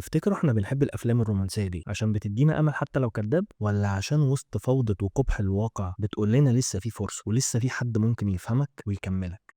تفتكروا احنا بنحب الافلام الرومانسية دي عشان بتدينا امل حتى لو كداب، ولا عشان وسط فوضى وقبح الواقع بتقول لنا لسه في فرصة ولسه في حد ممكن يفهمك ويكملك؟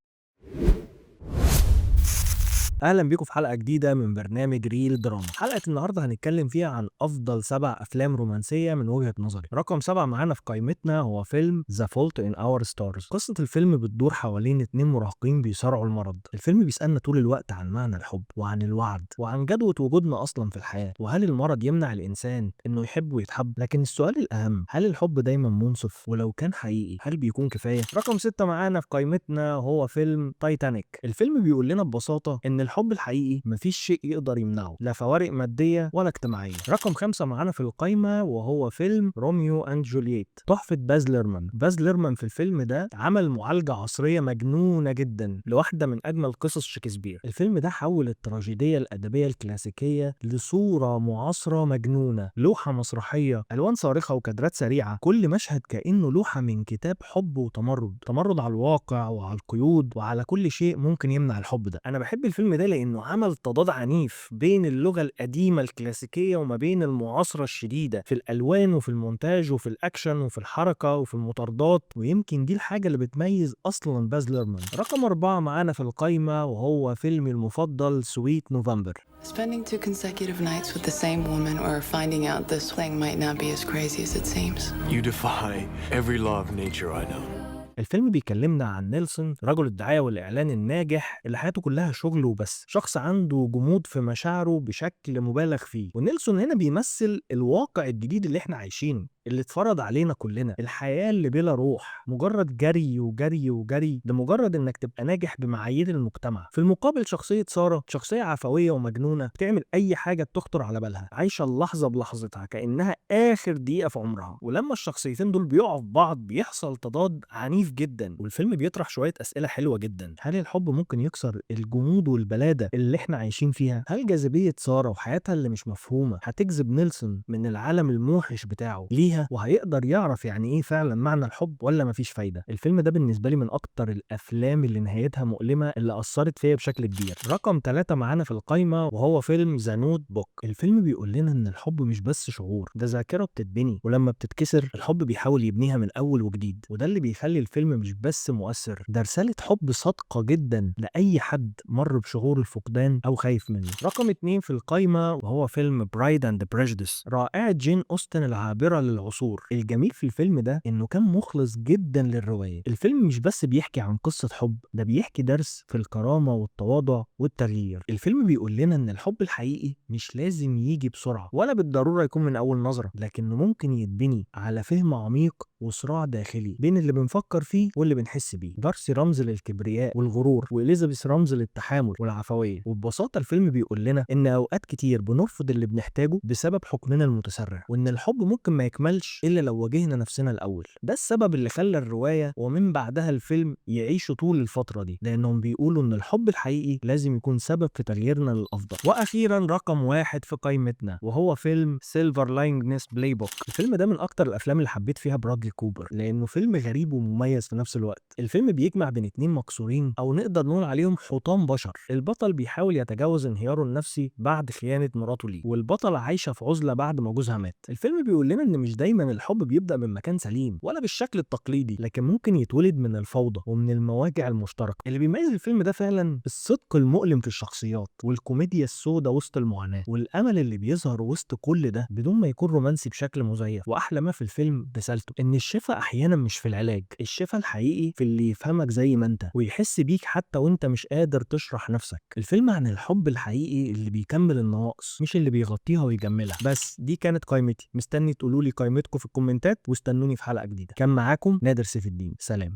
اهلا بيكم في حلقة جديدة من برنامج ريل دراما. حلقة النهارده هنتكلم فيها عن افضل 7 افلام رومانسية من وجهه نظري. رقم 7 معانا في قائمتنا هو فيلم The Fault in Our Stars. قصة الفيلم بتدور حوالين 2 مراهقين بيصارعوا المرض. الفيلم بيسالنا طول الوقت عن معنى الحب وعن الوعد وعن جدوى وجودنا اصلا في الحياة، وهل المرض يمنع الانسان انه يحب ويتحب؟ لكن السؤال الاهم، هل الحب دايما منصف؟ ولو كان حقيقي هل بيكون كفاية؟ رقم 6 معانا في قائمتنا هو فيلم تايتانيك. الفيلم بيقول لنا ببساطة ان الحب الحقيقي مفيش شيء يقدر يمنعه، لا فوارق مادية ولا اجتماعية. رقم 5 معانا في القايمة وهو فيلم Romeo and Juliet، تحفة باز ليرمان. باز ليرمان في الفيلم ده عمل معالجة عصرية مجنونة جدا لواحدة من أجمل قصص شكسبير. الفيلم ده حول التراجيدية الأدبية الكلاسيكية لصورة معاصرة مجنونة، لوحة مسرحية، ألوان صارخة وكادرات سريعة، كل مشهد كأنه لوحة من كتاب حب وتمرد، تمرد على الواقع وعلى القيود وعلى كل شيء ممكن يمنع الحب ده. أنا بحب الفيلم ده لأنه عمل تضاد عنيف بين اللغة القديمة الكلاسيكية وما بين المعاصرة الشديدة في الألوان وفي المونتاج وفي الأكشن وفي الحركة وفي المطاردات، ويمكن دي الحاجة اللي بتميز أصلا باز ليرمان. رقم 4 معانا في القايمة وهو فيلمي المفضل Sweet November. Spending 2 consecutive nights with the same woman or finding out this thing might not be as crazy as it seems. You defy every law of nature I know. الفيلم بيكلمنا عن نيلسون، رجل الدعاية والإعلان الناجح اللي حياته كلها شغل وبس، شخص عنده جمود في مشاعره بشكل مبالغ فيه. ونيلسون هنا بيمثل الواقع الجديد اللي احنا عايشينه، اللي اتفرض علينا كلنا، الحياة اللي بلا روح، مجرد جري وجري وجري لمجرد انك تبقى ناجح بمعايير المجتمع. في المقابل شخصية سارة، شخصية عفوية ومجنونة، بتعمل أي حاجة بتخطر على بالها، عايشة اللحظة بلحظتها كأنها آخر دقيقة في عمرها. ولما الشخصيتين دول بيقعوا في بعض بيحصل تضاد عنيف جدا، والفيلم بيطرح شوية أسئلة حلوة جدا. هل الحب ممكن يكسر الجمود والبلادة اللي احنا عايشين فيها؟ هل جاذبية سارة وحياتها اللي مش مفهومة هتجذب نيلسون من العالم الموحش بتاعه ليها، وهيقدر يعرف يعني ايه فعلا معنى الحب، ولا مفيش فايدة؟ الفيلم ده بالنسبة لي من اكتر الافلام اللي نهايتها مؤلمة، اللي اثرت فيا بشكل كبير. رقم 3 معانا في القايمة وهو فيلم The Notebook. الفيلم بيقول لنا ان الحب مش بس شعور، ده ذاكرة بتتبني، ولما بتتكسر الحب بيحاول يبنيها من اول وجديد. وده اللي بيخلي الفيلم مش بس مؤثر، ده رسالة حب صادقة جدا لأي حد مر بشعور الفقدان او خايف منه. رقم 2 في القايمة وهو فيلم Pride and Prejudice، رائعة جين أوستن العابرة للعصور. الجميل في الفيلم ده انه كان مخلص جدا للرواية. الفيلم مش بس بيحكي عن قصة حب، ده بيحكي درس في الكرامة والتواضع والتغيير. الفيلم بيقول لنا ان الحب الحقيقي مش لازم يجي بسرعة ولا بالضرورة يكون من اول نظرة، لكنه ممكن يتبني على فهم عميق وصراع داخلي بين اللي بنفكر فيه واللي بنحس بيه. دارسي رمز للكبرياء والغرور، وإليزابيث رمز للتحامل والعفوية. وببساطة الفيلم بيقول لنا إن أوقات كتير بنرفض اللي بنحتاجه بسبب حكمنا المتسرع، وإن الحب ممكن ما يكملش إلا لو واجهنا نفسنا الأول. ده السبب اللي خلى الرواية ومن بعدها الفيلم يعيشوا طول الفترة دي، لأنهم بيقولوا إن الحب الحقيقي لازم يكون سبب في تغييرنا للأفضل. وأخيرا رقم 1 في قائمتنا وهو فيلم Silver Linings Playbook. الفيلم ده من أكتر الأفلام اللي حبيت فيها برادلي كوبر، لأنه فيلم غريب ومميز في نفس الوقت. الفيلم بيجمع بين 2 مكسورين، أو نقدر نقول عليهم حطام بشر. البطل بيحاول يتجاوز انهياره النفسي بعد خيانة مراته ليه، والبطلة عايشة في عزلة بعد ما جوزها مات. الفيلم بيقول لنا إن مش دايما الحب بيبدأ من مكان سليم ولا بالشكل التقليدي، لكن ممكن يتولد من الفوضى ومن المواجع المشتركة. اللي بيميز الفيلم ده فعلا الصدق المؤلم في الشخصيات، والكوميديا السوداء وسط المعاناة، والأمل اللي بيظهر وسط كل ده بدون ما يكون رومانسي بشكل مزيف. وأحلى ما في الفيلم رسالته، إن الشفاء أحيانا مش في العلاج، الشفاء الحقيقي في اللي يفهمك زي ما انت ويحس بيك حتى وانت مش قادر تشرح نفسك. الفيلم عن الحب الحقيقي اللي بيكمل النواقص، مش اللي بيغطيها ويجملها. بس دي كانت قائمتي، مستني تقولوا لي قائمتكم في الكومنتات، واستنوني في حلقة جديدة. كان معاكم نادر سيف الدين، سلام.